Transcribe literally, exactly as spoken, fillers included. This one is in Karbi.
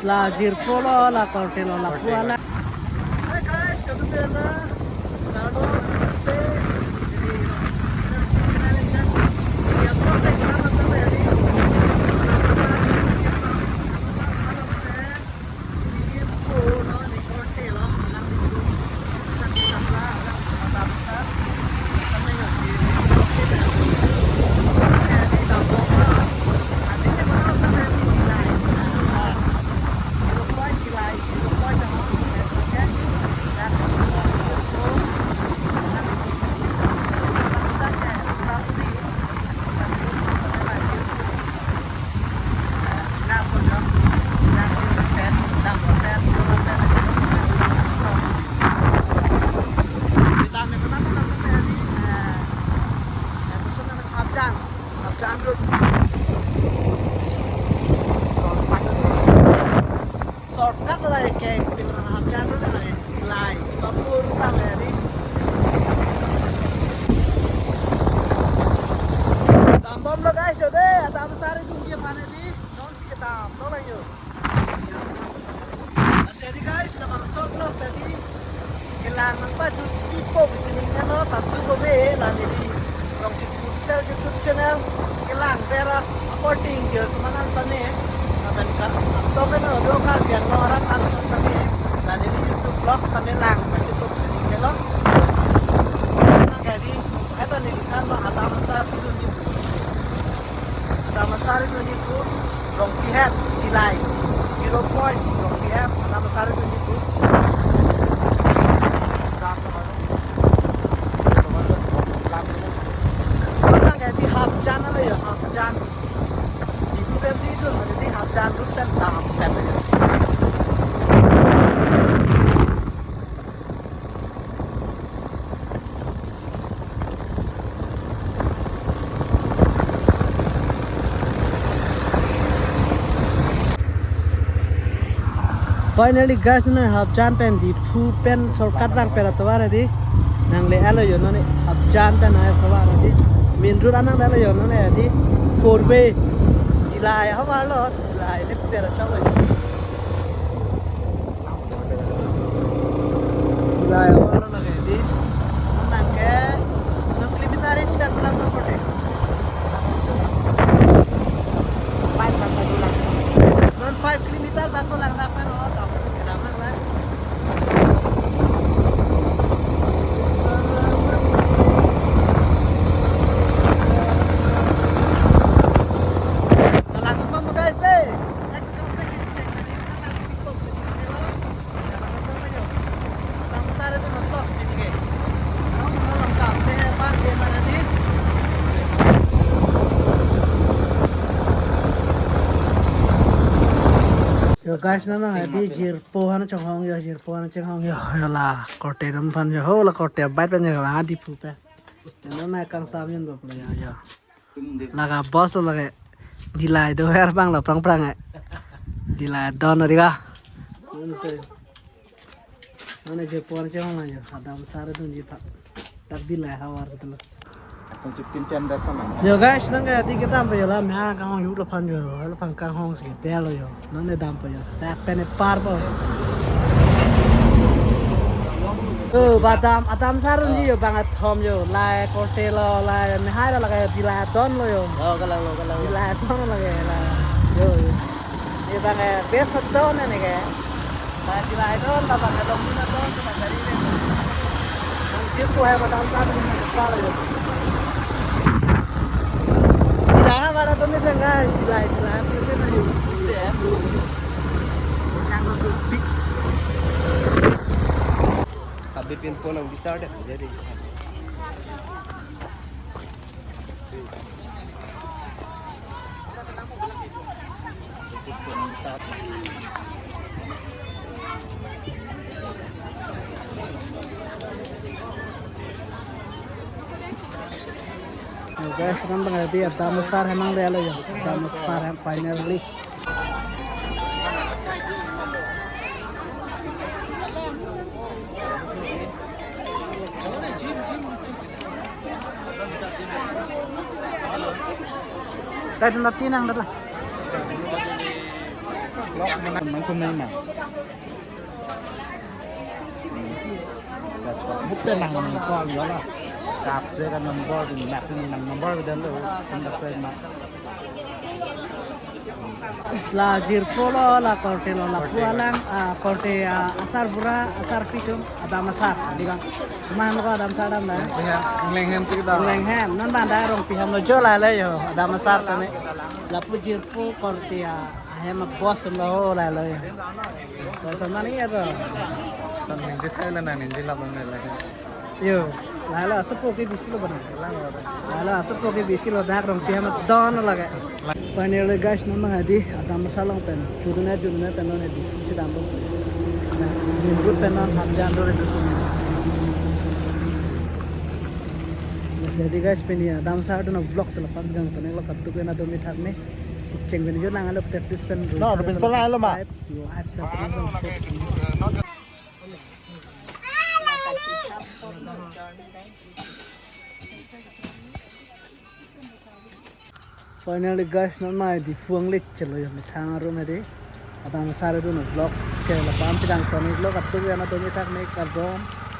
La jirpo lo, la korte lo, lapu ala. Hi guys, kadokave na. Nado, namaste. Jadi, Hapjan, Hapjan road. Shortcut lagi ke, pil Hapjan road lagi. Lai, kapur tang ya di. Dambom lo guys, yo de, Adam Sar dunji aphan di. Don si kedam lo lang yo. Jadi guys, nabangso vlog jadi kelang nangpajut pipo bisi ning ano, tatu ko be la neli Rongchit Futsal YouTube channel kelang pera according ke teman-teman tane. Aben ka, to ke no do kar biang lo arat arat tane. La neli YouTube vlog tane lang pajut pipo bisi ning ano. Nang jadi, eta neli kan ba Adam Sar dunji. Adam Sar dunji pu, Rongpihet, Dillai. Zero point, Rongpihet, Adam Sar dunji pu. Kotang ke di Hapjan alo ya, Hapjan. Di Hapjan si itu, di Hapjan road pen, Hapjan ya. Finally guys, non Hapjan pen Diphu pen shortcut vang pera tovar di. Nangle alo yo non Hapjan pen ai tovar di. Main road anang le alo yo non di. Four way. Dillai havar lo, Dillai ne putera chalo. Dillai havar lo lagi di. Nang ke, nang kilometer ini dak lang ke kote. Five lang ke lang. Non five kilometer bak lang dak pen, oh, tak, kedam lang lah. Lang ke pom guys deh. Yo guys, nana hadi jirpo han chonghong yo, jirpo han chonghong yo, yo la korte rum phan yo, ho la korte abang pen yo, ha Diphu pen. Nana kangsam yun baplo yo, yo. Laga boss lo lage. Dillai do her bang lo prang prang eh. Dillai don lo dika. Nonte. Nonte je por je hong ayo. Adam Sar dunji aphan. Tak Dillai havar setelah. Akun sixteen ten dak kan. Yo guys, nang ke di kedam pe yo la, meh kanghong yut lo phan yo, lo phan kanghong si tel lo yo. Nonte dampo yo. Dak pen epar po. Oh, ba Adam, Adam Sar dunji yo bang athom yo. Lai korte lo, lai nehai lo lage Dillai don lo yo. Oh, kalang lo, kalang lo. Dillai don lo lage la. Yo, yo. Ye bang eh best don ne ke. Ba Dillai don, ba bang eh long ni don, ba dari le. Nang kir ko hai ba Adam Sar dunji epar lo yo. Dillai ha ba don ne sangga, Dillai, Dillai, Dillai na yo. Tapi pintu nang bisa deh, jadi. Yo guys, nang bang di Adam Sar hemang dia lo yo. Adam Sar hem finally. Tadi na pinang dah lah. Lok mana nang kumai ma. Bukti nang nang ko yola. Kap se kan number din nak nang number bidal lo. Sunda pe ma. La jirpo lo, la korte lo, lapu alang, ah, korte, ah, asar bura, asar pitum, adam asar, di bang. Kemang lo adam asar adam na. Lenghem, lenghem sih kita. Lenghem, non bang da Rongpi hem lo jo la le yo, adam asar tane. Lapu jirpo korte, ah, ahem boss lo ho la lo yo. Terus mana ya to? San ningje thai la na ningje la bang la. Yo, la la asopo ke bisi lo bana. La la asopo ke bisi lo, dak Rongpi hem don lage. Finally guys, non ma hadi adam asar along pen. Chudune chudune pen non hadi chidam lo. Na, nimrut pen non hap jan do re tu. Mas hadi guys, pini adam asar do na vlog selapan segang pen lo katu pen adomi thak me. Kecheng pen jo nang alo practice pen. No, Robinson la alo ma. Live subscribe. Finally guys, non ma hadi phone lik chelo yo methang arum hadi. Adam asar do na vlogs ke la pam sidang toni vlog atu ya na toni tak me kardom.